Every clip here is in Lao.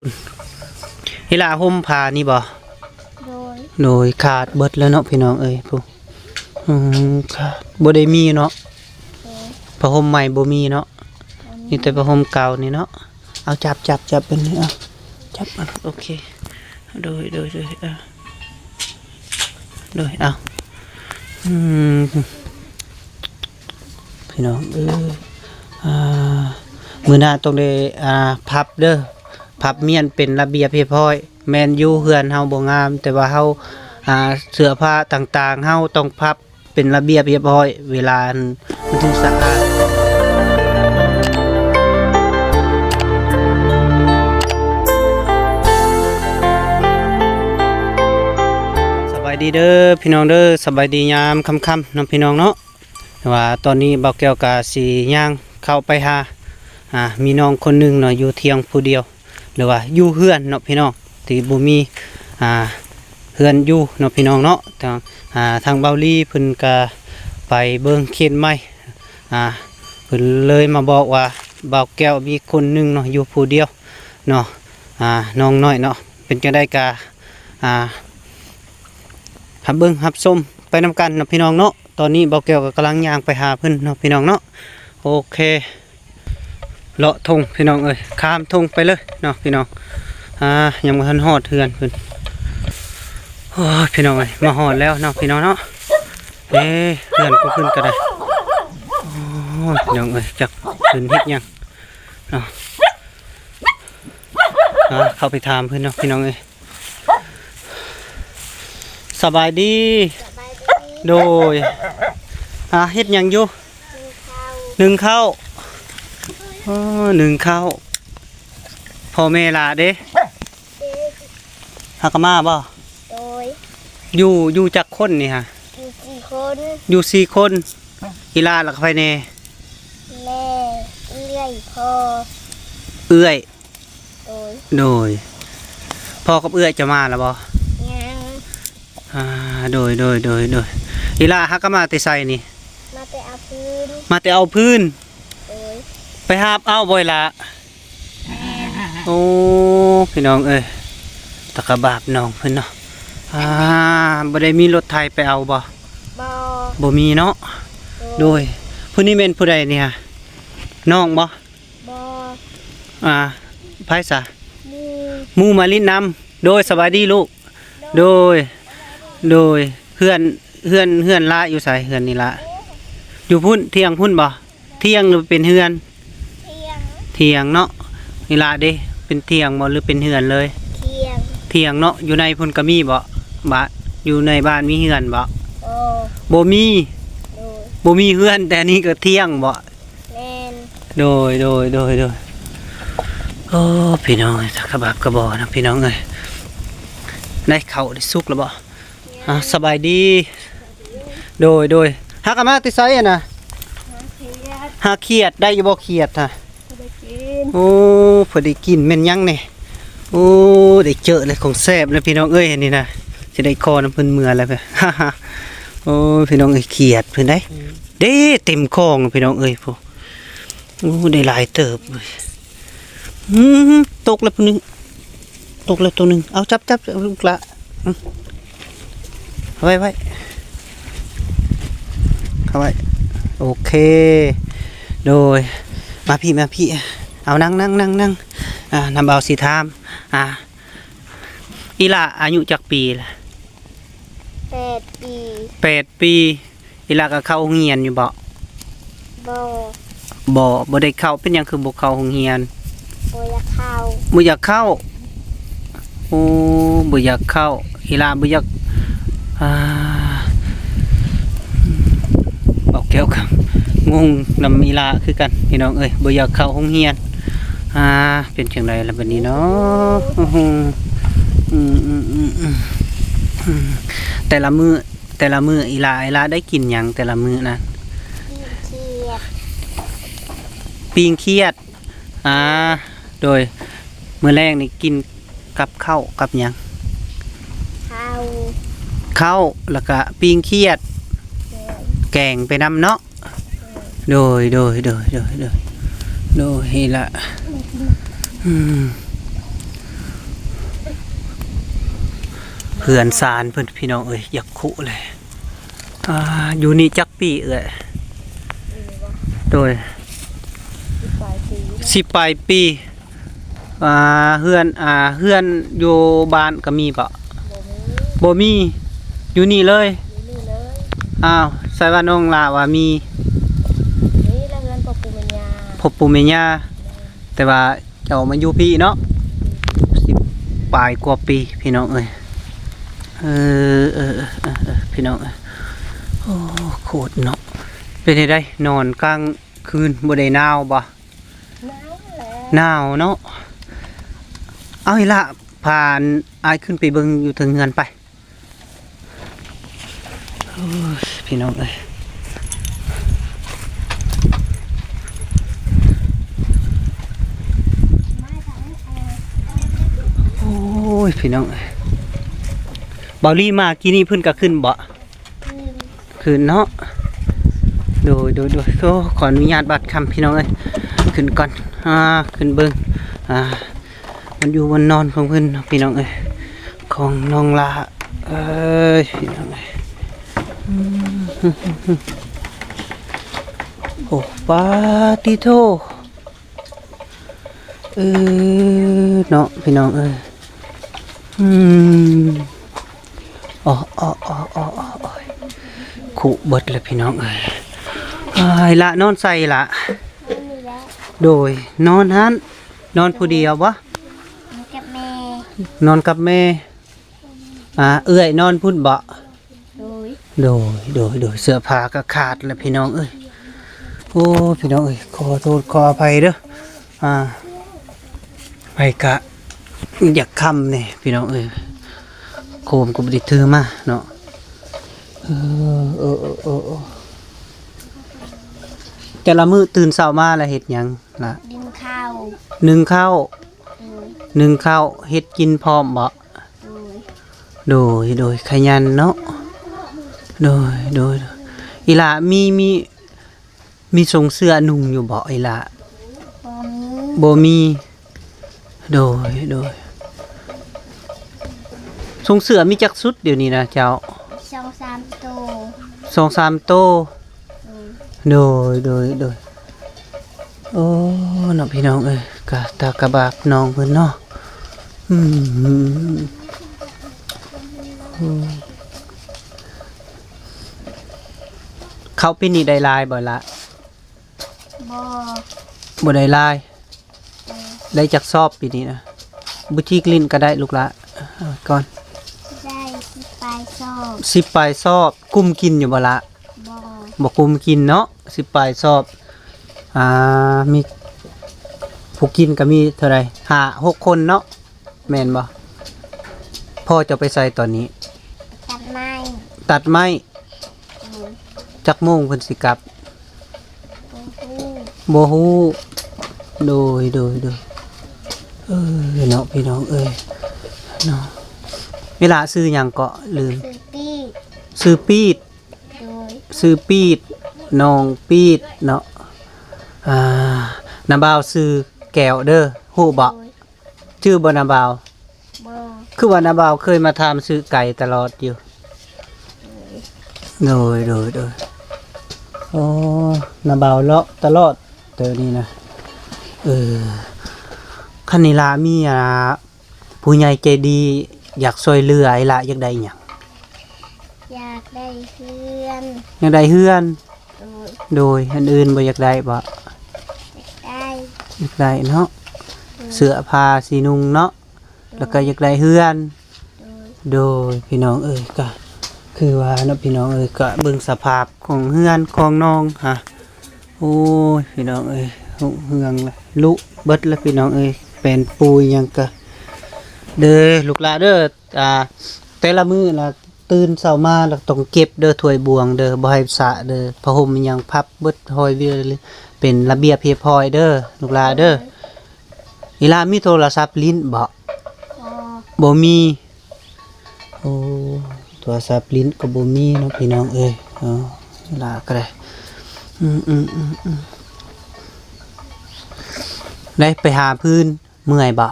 ອີ່ຫຼ້າ ຫົ່ມຜ້ານີ້ບໍ່? ໂດຍ ໂດຍ ຂາດເບິດແລ້ວເນາະ ພີ່ນ້ອງເອີຍ ຜູ້ ອືມ ຂາດ ບໍ່ໄດ້ມີເນາະ ໂດຍ ຜ້າຫົ່ມໃໝ່ບໍ່ມີເນາະ ບໍ່ມີ ມີແຕ່ຜ້າຫົ່ມເກົ່ານີ້ເນາະ ເອົາ ຈັບ ຈັບ ຈັບອັນນີ້ ເອົາ ຈັບ ໂອເຄ ໂດຍ ໂດຍ ໂດຍ ເອົາ ໂດຍ ເອົາ ອືມ ພີ່ນ້ອງເອີຍ ອ່າ ມື້ໜ້າຕ້ອງໄດ້ ອ່າ ພັບເດີ ພັບມ້ຽນເປັນລະບຽບຮຽບຮ້ອຍ ແມ່ນຢູ່ເຮືອນເຮົາບໍ່ງາມ ແຕ່ວ່າເຮົາ ອ່າ ເສື້ອຜ້າຕ່າງໆ ເຮົາຕ້ອງພັບເປັນລະບຽບຮຽບຮ້ອຍ ເວລາອັນ ມັນຈຶ່ງສະອາດ. ສະບາຍດີເດີພີ່ນ້ອງເດີ ສະບາຍດີຍາມຄ່ຳໆ ເນາະ ພີ່ນ້ອງເນາະ. ແຕ່ວ່າຕອນນີ້ບ່າວແກ້ວກະຊິຍ່າງເຂົ້າໄປຫາ ອ່າ ມີນ້ອງຄົນໜຶ່ງເນາະ ຢູ່ທ່ຽງຜູ້ດຽວ ຫຼືວ່າຢູ່ເຮືອນເນາະ ພີ່ນ້ອງ ທີ່ບໍ່ມີ ອ່າ ເຮືອນຢູ່ເນາະ ພີ່ນ້ອງເນາະ. ທາງ ອ່າ ທາງບ່າວລີເພິ່ນກະໄປເບິ່ງເຂດໃໝ່ ອ່າ ເພິ່ນເລີຍມາບອກວ່າ ບ່າວແກ້ວມີຄົນໜຶ່ງເນາະ ຢູ່ຜູ້ດຽວເນາະ ອ່າ ນ້ອງນ້ອຍເນາະ ເປັນຈັ່ງໃດກະ ອ່າ ຮັບເບິ່ງຮັບຊົມໄປນຳກັນເນາະ ພີ່ນ້ອງເນາະ. ຕອນນີ້ບ່າວແກ້ວກໍກຳລັງຍ່າງໄປຫາເພິ່ນເນາະ ພີ່ນ້ອງເນາະ. ໂອເຄ ເລາະທົ່ງ ພີ່ນ້ອງເອີຍ ຂ້າມທົ່ງໄປເລີຍເນາະ ພີ່ນ້ອງ. ອ່າ ຍັງບໍ່ທັນຮອດເຮືອນເພິ່ນ. ໂອ້ຍ ພີ່ນ້ອງເອີຍ ມາຮອດແລ້ວເນາະ ພີ່ນ້ອງເນາະ. ເອີ ເຮືອນກໍຂຶ້ນກໍໄດ້. ໂອ້ຍ ພີ່ນ້ອງເອີຍ ຈັກເພິ່ນເຮັດຫຍັງເນາະ. ອ່າ ເຂົ້າໄປຖາມເພິ່ນເນາະ ພີ່ນ້ອງເອີຍ. ສະບາຍດີ. ສະບາຍດີ. ໂດຍ. ອ່າ ເຮັດຫຍັງຢູ່? ໜຶ້ງເຂົ້າ. ໜຶ້ງເຂົ້າ. ໂອ້ ໜຶ້ງເຂົ້າ. ພໍ່ແມ່ຫຼ້າເດ້? ເດ້. ຫາກະມາບໍ່? ໂດຍ. ຢູ່ ຢູ່ຈັກຄົນນີ້ຫະ? ຢູ່ສີ່ຄົນ. ຢູ່ສີ່ຄົນ. ອີ່ຫຼ້າ ແລ້ວກໍໃຜແດ່? ແມ່ ເອື້ອຍ ພໍ່. ເອື້ອຍ. ໂດຍ. ໂດຍ. ພໍ່ກັບເອື້ອຍເຈົ້າມາແລ້ວບໍ່? ຍັງ. ອ່າ ໂດຍ ໂດຍ ໂດຍ ໂດຍ. ອີ່ຫຼ້າ ຫາກະມາແຕ່ໃສນີ້? ມາແຕ່ເອົາຟືນ. ມາແຕ່ເອົາຟືນ. ໂດຍ. ໄປຫາບເອົາບໍ່ອີ່ຫຼ້າ? ແມ່ນ. ໂອ້ ພີ່ນ້ອງເອີຍ ຕາກະບາບນ້ອງເພິ່ນເນາະ. ອ່າ ບໍ່ໄດ້ມີລົດໄຖໄປເອົາບໍ່? ບໍ່. ບໍ່ມີເນາະ. ໂດຍ. ໂດຍ. ຜູ້ນີ້ແມ່ນຜູ້ໃດນີ້ຫະ? ນ້ອງບໍ່? ບໍ່. ອ່າ ໃຜສະ? ໝູ່. ໝູ່ມາຫຼິ້ນນຳ. ໂດຍ ສະບາຍດີລູກ. ໂດຍ. ໂດຍ. ໂດຍ. ເຮືອນ ເຮືອນ ເຮືອນຫຼ້າຢູ່ໃສ? ເຮືອນອີ່ຫຼ້າ ຢູ່ພຸ້ນ ທ່ຽງພຸ້ນບໍ່? ທ່ຽງ ຫຼືເປັນເຮືອນ? ທ່ຽງ. ທ່ຽງເນາະ. ອີ່ຫຼ້າເດ້ ເປັນທ່ຽງບໍ່ ຫຼືເປັນເຮືອນເລີຍ? ທ່ຽງ. ທ່ຽງເນາະ. ຢູ່ໃນພຸ້ນກະມີບໍ່? ບ້ານ ຢູ່ໃນບ້ານມີເຮືອນບໍ່? ບໍ່. ບໍ່ມີ. ໂດຍ. ບໍ່ມີເຮືອນ ແຕ່ນີ້ກະທ່ຽງບໍ່? ແມ່ນ. ໂດຍ ໂດຍ ໂດຍ ໂດຍ. ໂອ້ ພີ່ນ້ອງເອີຍ ຕາກະບາບກະບໍ່ເນາະ ພີ່ນ້ອງເອີຍ. ໄດ້ເຂົ້າໄດ້ສຸກແລ້ວບໍ່? ອ່າ ສະບາຍດີ. ໂດຍ ໂດຍ. ຫາກະມາແຕ່ໃສຫັ້ນນະ? ຫາຂຽດ. ຫາຂຽດ. ໄດ້ຢູ່ບໍ່ຂຽດຫະ? ບໍ່ໄດ້ກິນ. ໂອ້ ພໍໄດ້ກິນ. ແມ່ນຫຍັງແດ່? ໂອ້ ໄດ້ເຈີແລ້ວ ຂອງແຊບແລ້ວ ພີ່ນ້ອງເອີຍ ອັນນີ້ນະ. ຊິໄດ້ຂໍນຳເພິ່ນເມືອແລ້ວ. ໂອ້ ພີ່ນ້ອງເອີຍ ຂຽດເພິ່ນໄດ໋. ອືມ. ເດ້ ເຕັມຄອງ ພີ່ນ້ອງເອີຍ ໂອ້ ໄດ້ຫຼາຍເຕີບເວີຍ. ອືມ ຕົກແລ້ວຜູ້ໜຶ່ງ ຕົກແລ້ວໂຕໜຶ່ງ. ເອົາ ຈັບ ຈັບ ລູກຫຼ້າ. ອືມ ເອົາໄວ້ ໄວ້ ເອົາໄວ້. ໂອເຄ ໂດຍ. ມາພີ້ ມາພີ້. ເອົາ ນັ່ງ ນັ່ງ ນັ່ງ ນັ່ງ. ອ່າ ນຳເອົາ ຊິຖາມ ອ່າ ອີ່ຫຼ້າອາຍຸຈັກປີລະ? ແປດປີ. ແປດປີ. ອີ່ຫຼ້າກະເຂົ້າໂຮງຮຽນຢູ່ບໍ່? ບໍ່. ບໍ່ ບໍ່ໄດ້ເຂົ້າ. ເປັນຫຍັງຄືບໍ່ເຂົ້າໂຮງຮຽນ? ບໍ່ຢາກເຂົ້າ. ບໍ່ຢາກເຂົ້າ. ໂອ້ ບໍ່ຢາກເຂົ້າ. ອີ່ຫຼ້າບໍ່ຢາກ ອ່າ ເອົາແກ້ວກະງົງນຳອີ່ຫຼ້າຄືກັນ ພີ່ນ້ອງເອີຍ ບໍ່ຢາກເຂົ້າໂຮງຮຽນ. ອ່າ ເປັນຈັ່ງໃດລະບັດນີ້ເນາະ? ອືມ ອືມ ແຕ່ລະມື້ ແຕ່ລະມື້ອີ່ຫຼ້າ ອີ່ຫຼ້າໄດ້ກິນຫຍັງແຕ່ລະມື້ນັ້ນ? ປີ້ງຂຽດ. ປີ້ງຂຽດ. ອ່າ ໂດຍ. ມື້ແລງນີ້ກິນກັບເຂົ້າກັບຫຍັງ? ເຂົ້າ. ເຂົ້າ ແລ້ວກະປີ້ງຂຽດ. ແມ່ນ. ແກງໄປນຳເນາະ. ໂດຍ ໂດຍ ໂດຍ ໂດຍ ໂດຍ ໂດຍ ນີ້ລະ ອືມ ເພື່ອນຊານເພິ່ນພີ່ນ້ອງເອີຍ ຢາກຄຸເລີຍ. ອ່າ ຢູ່ນີ້ຈັກປີເອື້ອຍ? ໂດຍ ສິບປາຍປີ ສິບປາຍປີ. ອ່າ ເຮືອນ ອ່າ ເຮືອນຢູ່ບ້ານກໍມີບໍ່? ບໍ່ມີ ບໍ່ມີ ຢູ່ນີ້ເລີຍ? ຢູ່ນີ້ເລີຍ. ອ້າວ ໃສວ່ານ້ອງຫຼ້າວ່າມີ? ນີ້ລະເຮືອນພໍ່ປູ່ແມ່ຍ່າ ພໍ່ປູ່ແມ່ຍ່າ ແຕ່ວ່າ ເຈົ້າມາຢູ່ພີ້ເນາະ ສິບປາຍກວ່າປີພີ່ນ້ອງເອີຍ. ເອີ ເອີ ເອີ ເອີ ພີ່ນ້ອງເອີຍ ໂອ້ ໂຄດເນາະ. ເປັນຈັ່ງໃດ ນອນກາງຄືນບໍ່ໄດ້ໜາວບໍ່? ໜາວແຫຼະ ໜາວເນາະ. ເອົາ ອີ່ຫຼ້າ ພາອ້າຍຂຶ້ນໄປເບິ່ງຢູ່ເທິງເຮືອນໄປ. ໂອ້ຍ ພີ່ນ້ອງເອີຍ ໂອ້ຍ ພີ່ນ້ອງເອີຍ ເບົາລີມາກີ້ນີ້ເພິ່ນກໍຂຶ້ນບໍ່? ຂຶ້ນເນາະ. ໂດຍ ໂດຍ ໂດຍ ໂອ້ ຂໍອະນຸຍາດບາດຄຳພີ່ນ້ອງເອີຍ ຂຶ້ນກ່ອນ ອ່າ ຂຶ້ນເບິ່ງ ອ່າ ບ່ອນຢູ່ບ່ອນນອນຂອງເພິ່ນເນາະ ພີ່ນ້ອງເອີຍ ຂອງນ້ອງຫຼ້າເອີຍ ພີ່ນ້ອງເອີຍ. ອືມ ໂອ້ ປາຕິໂທ ເອີ ເນາະ ພີ່ນ້ອງເອີຍ. ອືມ ອໍ ອໍ ອໍ ໂອ້ຍ ຄຸເບິດແລ້ວພີ່ນ້ອງເອີຍ. ອ້າຍ ຫຼ້ານອນໃສລະ? ໂດຍ ນອນຫັ້ນ ນອນຜູ້ດຽວບໍ່? ນອນກັບແມ່ ນອນກັບແມ່. ອ່າ ເອື້ອຍນອນພຸ້ນບໍ່? ໂດຍ ໂດຍ ໂດຍ ໂດຍ ເສື້ອຜ້າກໍຂາດແລ້ວພີ່ນ້ອງເອີຍ. ໂອ້ ພີ່ນ້ອງເອີຍ ຂໍໂທດຂໍອະໄພເດີ ອ່າ ໄພກະຢາກຄ່ຳແດ່ພີ່ນ້ອງເອີຍ ໂຄມກໍບໍ່ໄດ້ຖືມາເນາະ. ເອີ ເອີ ເອີ ເອີ ເອີ ແຕ່ລະມື້ຕື່ນເຊົ້າມາແລ້ວເຮັດຫຍັງລະ? ໜຶ້ງເຂົ້າ ໜຶ້ງເຂົ້າ ອືມ ໜຶ້ງເຂົ້າ ເຮັດກິນພ້ອມບໍ່? ໂດຍ ໂດຍ ໂດຍ ຂະຫຍັນເນາະ. ໂດຍ ໂດຍ ໂດຍ ອີ່ຫຼ້າມີ ມີ ມີຊົງເສື້ອນຸ່ງຢູ່ບໍ່ອີ່ຫຼ້າ? ບໍ່ມີ ບໍ່ມີ. ໂດຍ ໂດຍ ຊົງເສື້ອມີຈັກຊຸດດຽວນີ້ນະເຈົ້າ? ສອງສາມໂຕ ສອງສາມໂຕ. ອືມ ໂດຍ ໂດຍ ໂດຍ. ໂອ້ ເນາະ ພີ່ນ້ອງເອີຍ ກະຕາກະບາກນ້ອງເພິ່ນເນາະ. ອືມ ໂອ້ ເຂົ້າປີນີ້ໄດ້ຫຼາຍບໍ່ລະ? ບໍ່ ບໍ່ໄດ້ຫຼາຍ. ເອີ ໄດ້ຈັກສອບປີນີ້ນະ? ບໍ່ຈິກຫຼິ້ນກໍໄດ້ລູກຫຼ້າ ເອົາໄວ້ກ່ອນ. ໄດ້ສິບປາຍສອບ ສິບປາຍສອບ. ກຸ້ມກິນຢູ່ບໍ່ລະ? ບໍ່ ບໍ່ກຸ້ມກິນເນາະ ສິບປາຍສອບ. ອ່າ ມີຜູ້ກິນກໍມີເທົ່າໃດ ຫ້າຫົກຄົນເນາະ ແມ່ນບໍ່? ພໍ່ເຈົ້າໄປໃສຕອນນີ້? ຕັດໄມ້ ຕັດໄມ້. ອືມ ຈັກໂມງເພິ່ນຊິກັບ? ບໍ່ຮູ້ ບໍ່ຮູ້. ໂດຍ ໂດຍ ໂດຍ ເອີ ເນາະ ພີ່ນ້ອງເອີຍ ເນາະ. ອີ່ຫຼ້າຊື່ຫຍັງເກາະ? ລືມ. ຊື່ປີດ ຊື່ປີດ. ໂດຍ ຊື່ປີດ ນ້ອງປີດເນາະ. ອ່າ ນ້າບ່າວຊື່ແກ້ວເດີ ຮູ້ບໍ່? ໂດຍ ຊື່ບໍ່ນ້າບ່າວ? ບໍ່ ຄືວ່ານ້າບ່າວເຄີຍມາຖາມຊື່ໄກ່ຕະຫຼອດຢູ່. ໂດຍ ໂດຍ ໂດຍ ໂອ້ ນ້າບ່າວເລາະຕະຫຼອດແຖວນີ້ນະ. ເອີ ຄັນອີ່ຫຼ້າມີ ອ່າ ຜູ້ໃຫຍ່ໃຈດີຢາກຊ່ວຍເຫຼືອ ອີ່ຫຼ້າຢາກໄດ້ຫຍັງ? ຢາກໄດ້ເຮືອນ ຢາກໄດ້ເຮືອນ. ໂດຍ ໂດຍ ອັນອື່ນບໍ່ຢາກໄດ້ບໍ່? ຢາກໄດ້ ຢາກໄດ້ເນາະ. ໂດຍ ເສື້ອຜ້າສີນຸ່ງເນາະ ໂດຍ ແລ້ວກໍຢາກໄດ້ເຮືອນ. ໂດຍ ໂດຍ ພີ່ນ້ອງເອີຍ ກໍຄືວ່າເນາະ ພີ່ນ້ອງເອີຍ ກໍເບິ່ງສະພາບຂອງເຮືອນຂອງນ້ອງຫາ ໂອ້ຍ ພີ່ນ້ອງເອີຍ ຮຸເຮືອງລະ ລຸເບິດລະ ພີ່ນ້ອງເອີຍ ແປ້ນປູຫຍັງກະ ເດີ ລູກຫຼ້າເດີ. ອ່າ ແຕ່ລະມື້ລະ ຕື່ນເຊົ້າມາລະຕ້ອງເກັບເດີ ຖ້ວຍບ່ວງເດີ ບໍ່ໃຫ້ສະເດີ ຜ້າຫົ່ມອີ່ຫຍັງພັບເບິດ ຫ້ອຍເວີຍເປັນລະບຽບຮຽບຮ້ອຍເດີ ລູກຫຼ້າເດີ. ອີ່ຫຼ້າມີໂທລະສັບຫຼິ້ນບໍ່? ບໍ່ ບໍ່ມີ. ໂອ້ ໂທລະສັບຫຼິ້ນກໍບໍ່ມີເນາະ ພີ່ນ້ອງເອີຍ. ເອີ ອີ່ຫຼ້າກໍໄດ້ ອືມ ອືມ ອືມ ອືມ ໄດ້ໄປຫາພື້ນ ເມື່ອຍບໍ່?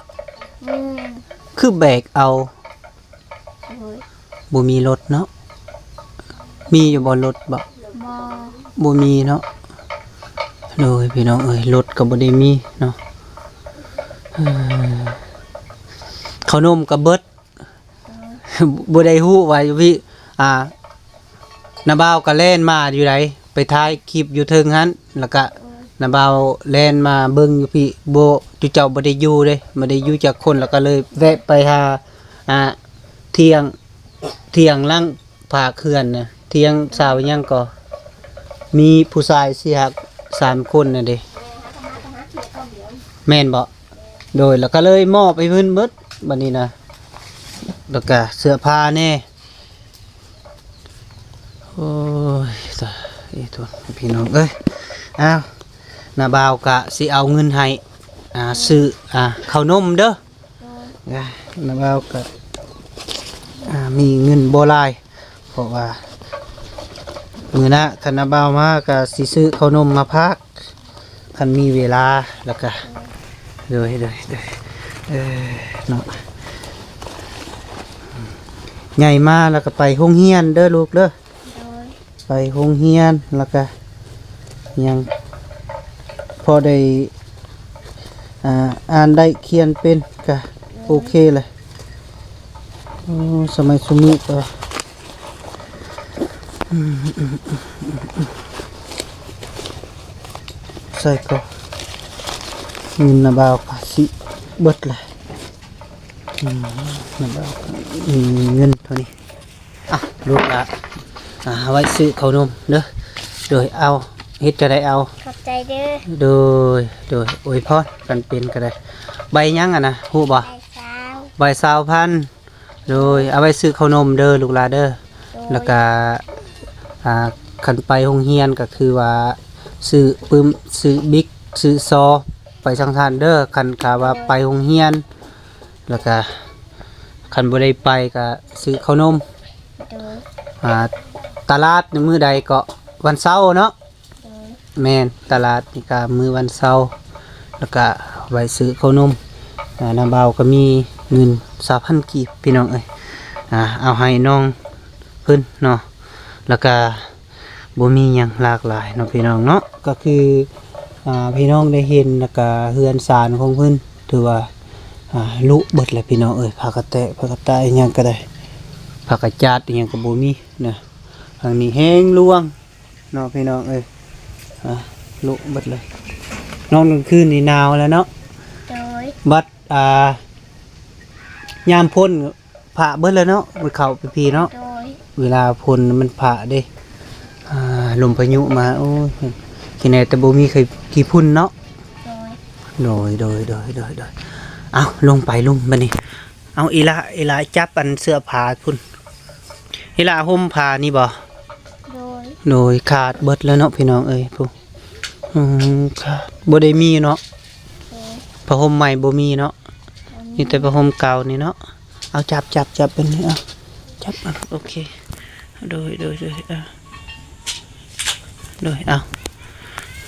ເມື່ອຍ. ຄືແບກເອົາ? ໂດຍ. ບໍ່ມີລົດເນາະ. ມີຢູ່ບໍ່ລົດບໍ່? ບໍ່ ບໍ່ມີເນາະ. ໂດຍ ພີ່ນ້ອງເອີຍ ລົດກໍບໍ່ໄດ້ມີເນາະ. ເອີ ເຂົ້າໜົມກໍເບິດ. ບໍ່ໄດ້ຮູ້ວ່າຢູ່ພີ້ ອ່າ ນ້າບ່າວກໍແລ່ນມາຢູ່ໃດ ໄປຖ່າຍຄລິບຢູ່ເທິງຫັ້ນ ແລ້ວກະນ້າບ່າວແລ່ນມາເບິ່ງຢູ່ພີ້. ບໍ່ ຈຸເຈົ້າບໍ່ໄດ້ຢູ່ເດ້ ບໍ່ໄດ້ຢູ່ຈັກຄົນ ແລ້ວກໍເລີຍແວະໄປຫາ ອ່າ ທ່ຽງ ທ່ຽງຫຼັງພາກເຮືອນນະ ທ່ຽງຊາວຫຍັງກໍ ມີຜູ້ຊາຍສີ່ຫ້າ ສາມຄົນນະເດ້ ແມ່ນບໍ່? ໂດຍ ແລ້ວກໍເລີຍມອບໃຫ້ເພິ່ນເບິດບັດນີ້ນະ ແລ້ວກະເສື້ອຜ້າແດ່. ໂອ້ຍ ຕາຍ ເອີ ໂທດ ພີ່ນ້ອງເອີຍ. ອ້າວ ນ້າບ່າວກະຊິເອົາເງິນໃຫ້ ອ່າ ຊື້ ອ່າ ເຂົ້າໜົມເດີ. ໂດຍ ນະ ນ້າບ່າວກະ ອ່າ ມີເງິນບໍ່ຫຼາຍ ເພາະວ່າມື້ໜ້າຄັນນ້າບ່າວມາກະຊິຊື້ເຂົ້າໜົມມາຝາກ ຄັນມີເວລາ ແລ້ວກະ ໂດຍ ໂດຍ ໂດຍ ເອີ ເນາະ ໃຫຍ່ມາແລ້ວກະໄປໂຮງຮຽນເດີລູກເດີ. ໂດຍ ໄປໂຮງຮຽນ ແລ້ວກະຫຍັງ ພໍໄດ້ ອ່າ ອ່ານໄດ້ຂຽນເປັນກະ ໂດຍ ໂອເຄແຫຼະ. ໂອ້ ສະໄໝຊຸມື້ກໍ ໃສ່ກໍ ເງິນນ້າບ່າວກະຊິເບິດແຫຼະ. ອືມ ນ້າບ່າວມີເງິນເທົ່ານີ້. ອ່ະ ລູກຫຼານ ອ່າ ເອົາໄວ້ຊື້ເຂົ້າໜົມເດີ. ໂດຍ ເອົາ ເຮັດຈັ່ງໃດເອົາ. ຂອບໃຈເດີ. ໂດຍ ໂດຍ ອວຍພອນກັນເປັນກໍໄດ້. ໃບຫຍັງຫັ້ນນະ ຮູ້ບໍ່? ໃບຊາວ ໃບຊາວພັນ. ໂດຍ ເອົາໄວ້ຊື້ເຂົ້າໜົມເດີລູກຫຼານເດີ. ໂດຍ ແລ້ວກະ ອ່າ ຄັນໄປໂຮງຮຽນກໍຄືວ່າ ຊື້ປຶ້ມ ຊື້ບິກ ຊື້ຊໍ ໄປຊັ້ນໆເດີ. ຄັນຖ້າວ່າ ໂດຍ ໄປໂຮງຮຽນ ແລ້ວກະຄັນບໍ່ໄດ້ໄປກະຊື້ເຂົ້າໜົມ. ໂດຍ ອ່າ ຕະຫຼາດໃນມື້ໃດເກາະ? ວັນເສົາເນາະ. ໂດຍ ແມ່ນ ຕະຫຼາດນີ້ກະມື້ວັນເສົາ ແລ້ວກະໄວ້ຊື້ເຂົ້າໜົມ. ອ່າ ນ້າບ່າວກໍມີເງິນຊາວພັນກີບ ພີ່ນ້ອງເອີຍ ອ່າ ເອົາໃຫ້ນ້ອງເພິ່ນເນາະ ແລ້ວກະ ບໍ່ມີຫຍັງຫຼາກຫຼາຍເນາະ ພີ່ນ້ອງເນາະ. ກໍຄື ອ່າ ພີ່ນ້ອງໄດ້ເຫັນ ແລ້ວກະເຮືອນຊານຂອງເພິ່ນ ຖືວ່າ ອ່າ ລຸເບິດແລ້ວ ພີ່ນ້ອງເອີຍ. ຜ້າກະແຕະ ຜ້າກະຕາຍ ອີ່ຫຍັງກໍໄດ້ ຜ້າກະຈາດ ອີ່ຫຍັງກໍບໍ່ມີນະ. ທາງນີ້ແຮງລ່ວງເນາະ ພີ່ນ້ອງເອີຍ ອ່າ ລຸເບິດເລີຍ. ນອນກາງຄືນນີ້ໜາວແລ້ວເນາະ. ໂດຍ ບັດ ອ່າ ຍາມຝົນ ຜ້າເບິດແລ້ວເນາະ ມັນເຂົ້າໄປພີ້ເນາະ. ໂດຍ ເວລາຝົນມັນຜ້າເດ້ ອ່າ ລົມພາຍຸມາ ໂອ້ຍ ຂີ້ແນ່ແຕ່ບໍ່ມີຂີ້ຝຸ່ນເນາະ. ໂດຍ ໂດຍ ໂດຍ ໂດຍ ໂດຍ. ເອົາ ລົງໄປລຸມບັດນີ້. ເອົາ ອີຫຼ້າ ອີຫຼ້າຈັບອັນເສື້ອຜ້າພຸ້ນ. ອີຫຼ້າຫົ່ມຜ້ານີ້ບໍ່? ໂດຍ ໂດຍ ຂາດເບິດແລ້ວເນາະ ພີ່ນ້ອງເອີຍ ຜູ້ ອືມ ຂາດ ບໍ່ໄດ້ມີເນາະ. ໂດຍ ຜ້າຫົ່ມໃໝ່ບໍ່ມີເນາະ. ມີແຕ່ຜ້າຫົ່ມເກົ່ານີ້ເນາະ. ເອົາ ຈັບ ຈັບ ຈັບເປັນນີ້ ເອົາ ຈັບ ເອົາ ໂອເຄ. ໂດຍ ໂດຍ ໂດຍ ເອົາ ໂດຍ ເອົາ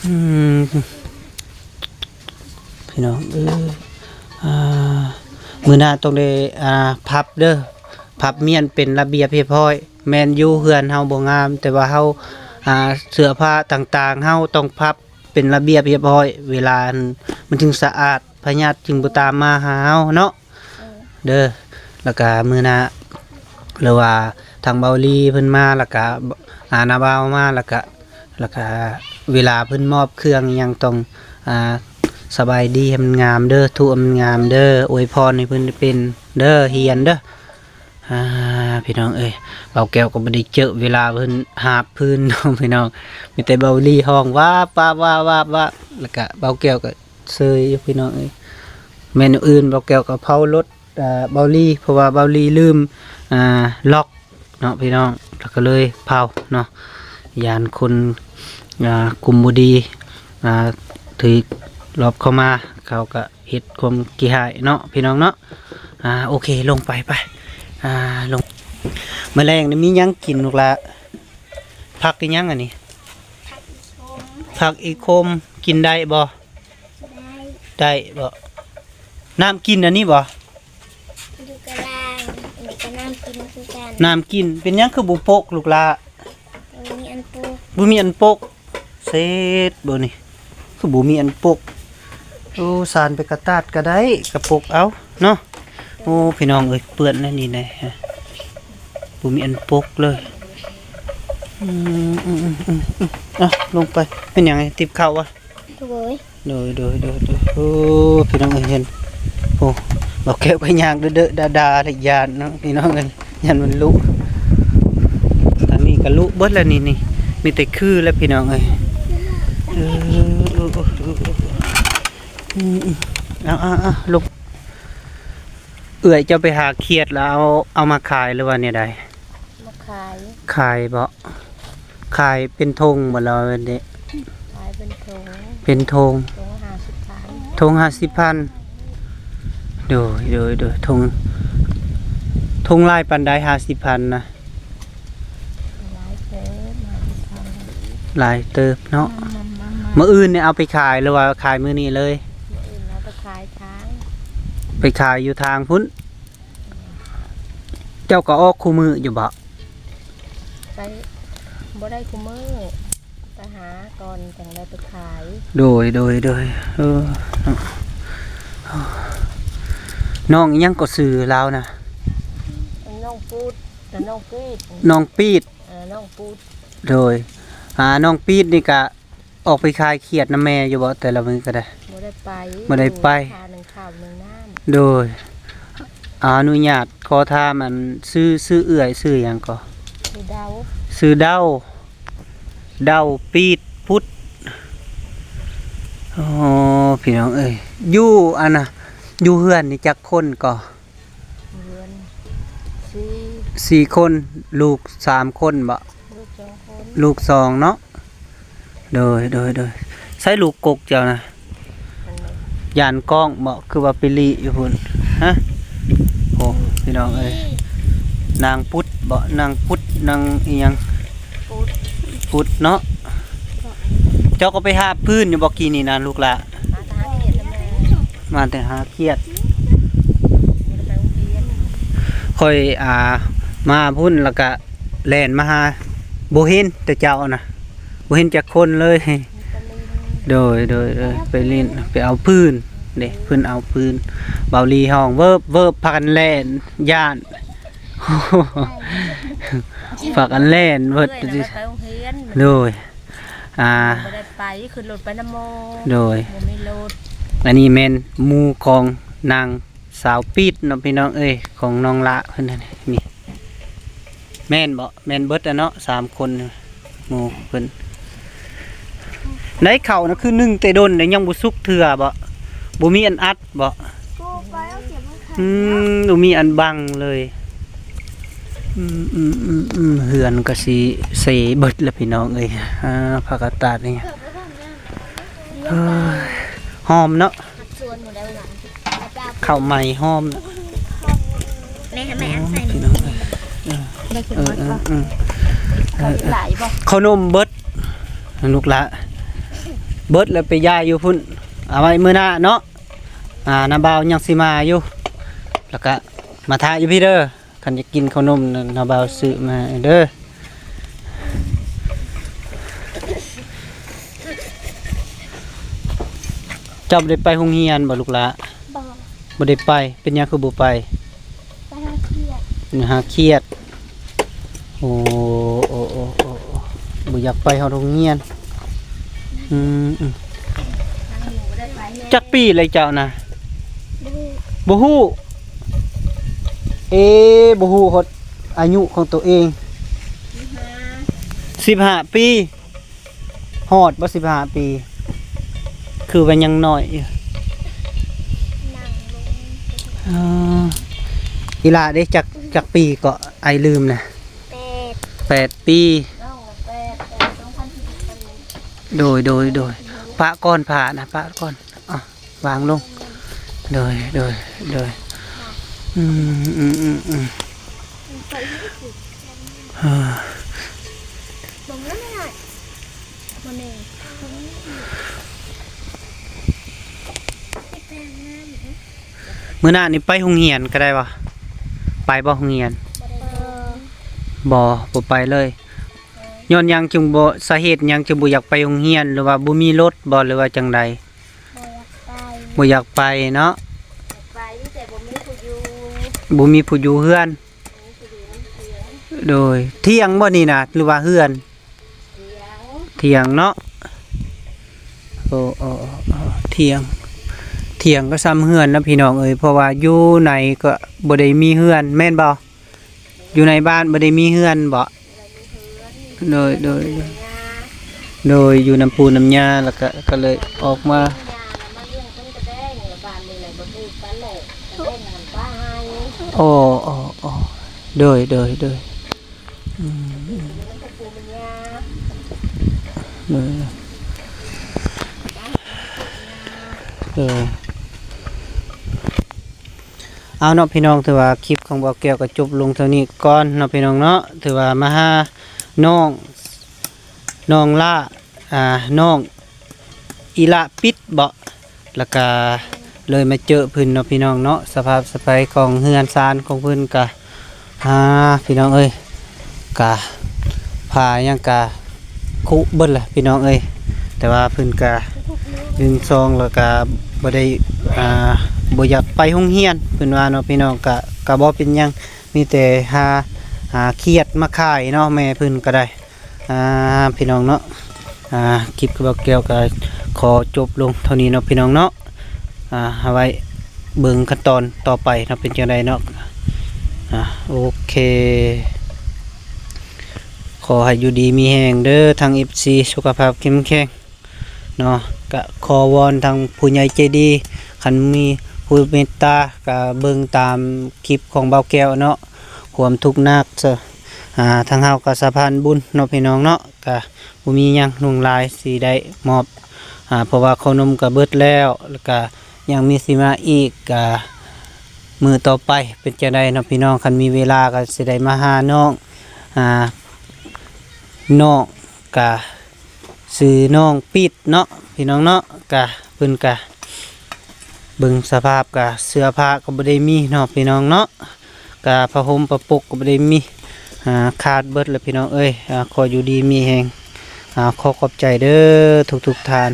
ອືມ ພີ່ນ້ອງເອີຍ ອ່າ ມື້ໜ້າຕ້ອງໄດ້ ອ່າ ພັບເດີ ພັບມ້ຽນເປັນລະບຽບຮຽບຮ້ອຍ. ແມ່ນຢູ່ເຮືອນເຮົາບໍ່ງາມ ແຕ່ວ່າເຮົາ ອ່າ ເສື້ອຜ້າຕ່າງໆ ເຮົາຕ້ອງພັບ ເປັນລະບຽບຮຽບຮ້ອຍ ເວລາ ມັນຈຶ່ງສະອາດ ພະຍາດຈຶ່ງບໍ່ຕາມມາຫາເຮົາເນາະ ເດີ. ແລ້ວກະມື້ໜ້າ ຫຼືວ່າທາງເບົາລີເພິ່ນມາ ແລ້ວກະ ອາ ນ້າບ່າວມາ ແລ້ວກະ ແລ້ວກະເວລາເພິ່ນມອບເຄື່ອງຫຍັງຕ້ອງ ອາ ສະບາຍດີໃຫ້ມັນງາມເດີ ທຸໃຫ້ມັນງາມເດີ ອວຍພອນໃຫ້ເພິ່ນໄດ້ເປັນເດີ ຮຽນເດີ. ອ່າ ພີ່ນ້ອງເອີຍ ເບົາແກ້ວກໍບໍ່ໄດ້ເຈີເວລາເພິ່ນຫາບພື້ນເນາະ ພີ່ນ້ອງ ມີແຕ່ເບົາລີຮ້ອງວາບ ວາບ ວາບ ວາບ ແລ້ວກະເບົາແກ້ວກໍເຊີຍຢູ່ ພີ່ນ້ອງເອີຍ. ແມ່ນອື່ນ ເບົາແກ້ວກໍເຜົາລົດ ເບົາລີ ເພາະວ່າເບົາລີລືມ ອ່າ ລັອກເນາະ ພີ່ນ້ອງ ແລ້ວກໍເລີຍເຜົາເນາະ ຢ້ານຄົນ ອ່າ ກຸ່ມບໍ່ດີ ອ່າ ຖືກລອບເຂົ້າມາ ເຂົາກໍ ເຮັດຄວາມຂີ້ຮ້າຍເນາະ ພີ່ນ້ອງເນາະ. ອ່າ ໂອເຄ ລົງໄປ ໄປ ອ່າ ລົງ. ມື້ແລງນີ້ມີຫຍັງກິນລູກຫຼາ? ຜັກອີຫຍັງອັນນີ້? ຜັກອີ່ຄົມ ກິນໄດ້ບໍ່? ໄດ້ ໄດ້ບໍ່? ນ້ຳກິນອັນນີ້ບໍ່? ຢູ່ກະລາງ ອັນນີ້ກໍນ້ຳ ກິນຄືກັນ ນ້ຳກິນ. ເປັນຫຍັງຄືບໍ່ປົກລູກຫຼ້າ? ບໍ່ມີອັນປົກ ບໍ່ມີອັນປົກ. ເສັດບໍ່ນີ້ ຄືບໍ່ມີອັນປົກ. ໂອ້ ສານໄປກະຕາດກະໄດ້ ກະປົກເອົາເນາະ. ໂອ້ ພີ່ນ້ອງເອີຍ ເປື້ອນແລ້ວນີ້ນະ ບໍ່ມີອັນປົກເລີຍ. ອືມ ອືມ ອືມ ອືມ ອືມ ອ່ະ ລົງໄປ. ເປັນຫຍັງ ຕິບເຂົ້າວະ? ໂດຍ ໂດຍ ໂດຍ ໂດຍ ໂອ້ ພີ່ນ້ອງເອີຍ ເຫັນ ໂອ້ ບ່າວແກ້ວກໍຍ່າງເດີະໆດາໆ ແລະ ຢ້ານເນາະ ພີ່ນ້ອງເອີຍ ຢ້ານມັນລຸ. ທາງນີ້ກໍລຸເບິດແລ້ວນີ້ ນີ້ ມີແຕ່ຄືແລ້ວ ພີ່ນ້ອງເອີຍ. ເອີ ເອົາ ເອົາ ເອົາ ລົງ. ເອື້ອຍເຈົ້າໄປຫາຂຽດແລ້ວເອົາ ເອົາມາຂາຍ ຫຼືວ່າແນວໃດ? ມາຂາຍ ຂາຍບໍ? ຂາຍເປັນຖົງບໍ ຫຼືວ່າແນວໃດ? ຂາຍເປັນຖົງ ເປັນຖົງ ຖົງຫ້າສິບພັນ ຖົງຫ້າສິບພັນ. ໂດຍ ໂດຍ ໂດຍ ຖົງ ຖົງຫຼາຍປານໃດ ຫ້າສິບພັນນະ? ຫຼາຍເຕີບ ຫ້າສິບພັນ ຫຼາຍເຕີບເນາະ. ມາ ມາ ມາ ມາ ມື້ອື່ນນີ້ເອົາໄປຂາຍ ຫຼືວ່າຂາຍມື້ນີ້ເລີຍ? ມື້ອື່ນເອົາໄປຂາຍທາງ ໄປຂາຍຢູ່ທາງພຸ້ນ. ເຈົ້າກໍອອກຄູ່ມື້ຢູ່ບໍ? ໄປ ບໍ່ໄດ້ຄູ່ມື້ ໄປຫາກ່ອນຈັ່ງໄດ້ໄປຂາຍ. ໂດຍ ໂດຍ ໂດຍ ເອີ ເນາະ. ນ້ອງອີ່ຫຍັງກໍຊື່ລາວນະ? ນ້ອງປູດ ນ້ອງປີດ ນ້ອງປີດ ເອີ ນ້ອງປູດ. ໂດຍ ອ່າ ນ້ອງປີດນີ້ກະ ອອກໄປຂາຍຂຽດນຳແມ່ຢູ່ບໍ່ ແຕ່ລະມື້ກໍໄດ້? ບໍ່ໄດ້ໄປ ບໍ່ໄດ້ໄປ ຫາໜຶ້ງເຂົ້າໜຶ້ງນ້ຳ. ໂດຍ ອານຸຍາດຂໍຖາມ ອັນ ຊື່ ຊື່ເອື້ອຍຊື່ຫຍັງກໍ? ຊື່ເດົາ ຊື່ເດົາ ເດົາປີດພຸດ. ໂອ້ ພີ່ນ້ອງເອີຍ ຢູ່ ອັນນະ ຢູ່ເຮືອນນີ້ຈັກຄົນກໍ? ເຮືອນສີ່ ສີ່ຄົນ ລູກສາມຄົນບໍ? ລູກສອງຄົນ ລູກສອງເນາະ. ໂດຍ ໂດຍ ໂດຍ ໃສລູກກົກເຈົ້ານະ? ອັນນີ້ ຢ້ານກ້ອງບໍ? ຄືວ່າໄປລີ້ຢູ່ພຸ້ນ ຮະ? ໂອ້ ພີ່ນ້ອງເອີຍ ນາງປຸດບໍ? ນາງປຸດ ນາງອີ່ຫຍັງ? ປຸດ ປຸດເນາະ. ເຈົ້າກໍໄປຫາບພື້ນຢູ່ບໍ່ກີ້ນີ້ນະລູກຫຼ້າ? ມາແຕ່ຫາຂຽດ ມາແຕ່ຫາຂຽດ. ຂ້ອຍ ອ່າ ມາພຸ້ນ ແລ້ວກະແລ່ນມາຫາ ບໍ່ເຫັນແຕ່ເຈົ້ານະ ບໍ່ເຫັນຈັກຄົນເລີຍ. ໂດຍ ໂດຍ ໂດຍ ໄປຫຼິ້ນ ໄປເອົາພື້ນເດ້ ເພິ່ນເອົາພື້ນ. ເບົາຫຼີຮ້ອງເວີບໆ ພາກັນແລ່ນ ຢ້ານ ພາກັນແລ່ນເບິດ. ໂດຍ ອ່າ ບໍ່ໄດ້ໄປ ຂຶ້ນລົດໄປນຳໝໍ. ໂດຍ ບໍ່ມີລົດ. ອັນນີ້ແມ່ນໝູ່ຂອງນາງສາວປີດເນາະ ພີ່ນ້ອງເອີຍ ຂອງນ້ອງຫຼ້າເພິ່ນນັ້ນນີ້. ແມ່ນບໍ່? ແມ່ນເບິດແລ້ວເນາະ ສາມຄົນ ໝູ່ເພິ່ນ. ໄດ້ເຂົ້ານະ ຄືໜຶ້ງແຕ່ດົນແລ້ວ ຍັງບໍ່ສຸກເທື່ອບໍ? ບໍ່ມີອັນອັດບໍ? ອືມ ບໍ່ມີອັນບັງເລີຍ. ອືມ ເຮືອນກໍຊິເຊເບິດແລ້ວ ພີ່ນ້ອງເອີຍ. ອ່າ ຜັກກະຕາດນີ້ ເອີຍ ຫອມເນາະ ເຂົ້າໃໝ່ຫອມເນາະ. ແມ່ໃຫ້ແມ່ອັນໃສ່ ພີ່ນ້ອງເອີຍ. ເອີ ເອີ ເອີ ເອີ ເຂົ້າໜົມເບິດ ລູກຫຼ້າ ເບິດແລ້ວໄປຢາຍຢູ່ພຸ້ນ ເອົາໄວ້ມື້ໜ້າເນາະ. ອ່າ ນ້າບ່າວຍັງຊິມາຢູ່ ແລ້ວກະມາຖ້າຢູ່ພີ້ເດີ. ຄັນຢາກກິນເຂົ້າໜົມນະ ນ້າບ່າວຊື້ມາໃຫ້ເດີ. ເຈົ້າບໍ່ໄດ້ໄປໂຮງຮຽນບໍ່ລູກຫຼ້າ? ບໍ່ ບໍ່ໄດ້ໄປ. ເປັນຫຍັງຄືບໍ່ໄປ? ໄປຫາຂຽດ ໄປຫາຂຽດ. ໂອ້ ໂອ້ ບໍ່ຢາກໄປຮອດໂຮງຮຽນ. ອືມ ອືມ ຈັກປີແລ້ວເຈົ້ານະ? ບໍ່ຮູ້ ບໍ່ຮູ້. ເອ ບໍ່ຮູ້ຮອດອາຍຸຂອງໂຕເອງ. ສິບຫ້າ ສິບຫ້າປີ. ຮອດບໍ່ ສິບຫ້າປີ? ຄືວ່າຍັງນ້ອຍຢູ່. ເອີ ອີຫຼ້າເດ້ ຈັກ ຈັກປີເກາະ? ອ້າຍລືມນະ. ແປດ ແປດປີ. ໂດຍ ໂດຍ ໂດຍ ປະກ່ອນ ພານະ ປະກ່ອນ. ອ່ະ ວາງລົງ. ໂດຍ ໂດຍ ໂດຍ. ອືມ ອືມ ອືມ ອືມ. ມື້ໜ້ານີ້ໄປໂຮງຮຽນກໍໄດ້ບໍ່? ໄປບໍ່ໂຮງຮຽນ? ບໍ່ ບໍ່ໄປເລີຍ. ຍ້ອນຫຍັງຈຶ່ງບໍ່ ສາເຫດຫຍັງຈຶ່ງບໍ່ຢາກໄປໂຮງຮຽນ ຫຼືວ່າບໍ່ມີລົດບໍ່ ຫຼືວ່າຈັ່ງໃດ? ບໍ່ຢາກໄປ ບໍ່ຢາກໄປເນາະ. ຢາກໄປ ແຕ່ບໍ່ມີຜູ້ຢູ່ ບໍ່ມີຜູ້ຢູ່ເຮືອນ. ໂດຍ ຖຽງບໍ່ນີ້ນະ ຫຼືວ່າເຮືອນ? ຖຽງ ຖຽງເນາະ. ໂອ້ ໂອ້ ໂອ້ ຖຽງ ຖຽງກໍສ່ຳເຮືອນນະພີ່ນ້ອງເອີຍ ເພາະວ່າຢູ່ໃນກໍບໍ່ໄດ້ມີເຮືອນ ແມ່ນບໍ່? ຢູ່ໃນບ້ານບໍ່ໄດ້ມີເຮືອນບໍ່? ໂດຍ ໂດຍ ໂດຍ ຢູ່ນຳປູ່ນຳຍ່າ ແລ້ວກໍ ກໍເລີຍອອກມາ. ໂອ້ ໂອ້ ໂອ້ ໂດຍ ໂດຍ ໂດຍ ອືມ ໂດຍ ໂດຍ. ເອົາເນາະພີ່ນ້ອງ ຖືວ່າຄລິບຂອງບ່າວແກ້ວກໍຈົບລົງເທົ່ານີ້ກ່ອນເນາະພີ່ນ້ອງເນາະ. ຖືວ່າມາຫານ້ອງ ນ້ອງຫຼ້າ ອ່າ ນ້ອງອີຫຼ້າປິດເບາະ ແລ້ວກະເລີຍມາເຈີເພິ່ນເນາະພີ່ນ້ອງເນາະ. ສະພາບສະໄພຂອງເຮືອນຊານຂອງເພິ່ນກະ ອ່າ ພີ່ນ້ອງເອີຍ ກະ ຜ້າຫຍັງກະຄຸເບິດລະພີ່ນ້ອງເອີຍ. ແຕ່ວ່າເພິ່ນກະ ໜຶ່ງ ສອງ ແລ້ວກະບໍ່ໄດ້ ອ່າ ບໍ່ຢາກໄປໂຮງຮຽນ ເພິ່ນວ່າເນາະພີ່ນ້ອງ. ກະ ກະບໍ່ເປັນຫຍັງ ມີແຕ່ຫາ ຫາຂຽດມາຂາຍເນາະ ແມ່ເພິ່ນກໍໄດ້. ອ່າ ພີ່ນ້ອງເນາະ ອ່າ ຄລິບຂອງບ່າວແກ້ວກໍຂໍຈົບລົງເທົ່ານີ້ເນາະພີ່ນ້ອງເນາະ. ອ່າ ເອົາໄວ້ເບິ່ງຂັ້ນຕອນຕໍ່ໄປເນາະ ເປັນຈັ່ງໃດເນາະ. ອ່າ ໂອເຄ ຂໍໃຫ້ຢູ່ດີມີແຮງເດີ ທັງ ເອັຟຊີ ສຸຂະພາບເຂັ້ມແຂງເນາະ. ກະຂໍວອນທາງຜູ້ໃຫຍ່ໃຈດີ ຄັນມີຜູ້ເມດຕາກະເບິ່ງຕາມຄລິບຂອງບ່າວແກ້ວເນາະ. ຄວາມທຸກຍາກ ອ່າ ທາງເຮົາກໍສະພານບຸນເນາະພີ່ນ້ອງເນາະ. ກະບໍ່ມີຫຍັງຫຼວງຫຼາຍຊິໄດ້ມອບ ອ່າ ເພາະວ່າເຂົ້າໜົມກໍເບິດແລ້ວ ແລ້ວກະຍັງມີຊິມາອີກ ກະມື້ຕໍ່ໄປເປັນຈັ່ງໃດເນາະພີ່ນ້ອງ. ຄັນມີເວລາກໍຊິໄດ້ມາຫານ້ອງ ອ່າ ນ້ອງກະຊື່ນ້ອງປິດເນາະພີ່ນ້ອງເນາະ. ກະເພິ່ນກະເບິ່ງສະພາບ ກະເສື້ອຜ້າກໍບໍ່ໄດ້ມີເນາະພີ່ນ້ອງເນາະ. ກະຜ້າຫົ່ມຜ້າປົກກໍບໍ່ໄດ້ມີ ອ່າ ຂາດເບິດແລ້ວພີ່ນ້ອງເອີຍ. ອ່າ ຂໍຢູ່ດີມີແຮງ ອ່າ ຂໍຂອບໃຈເດີທຸກໆທ່ານ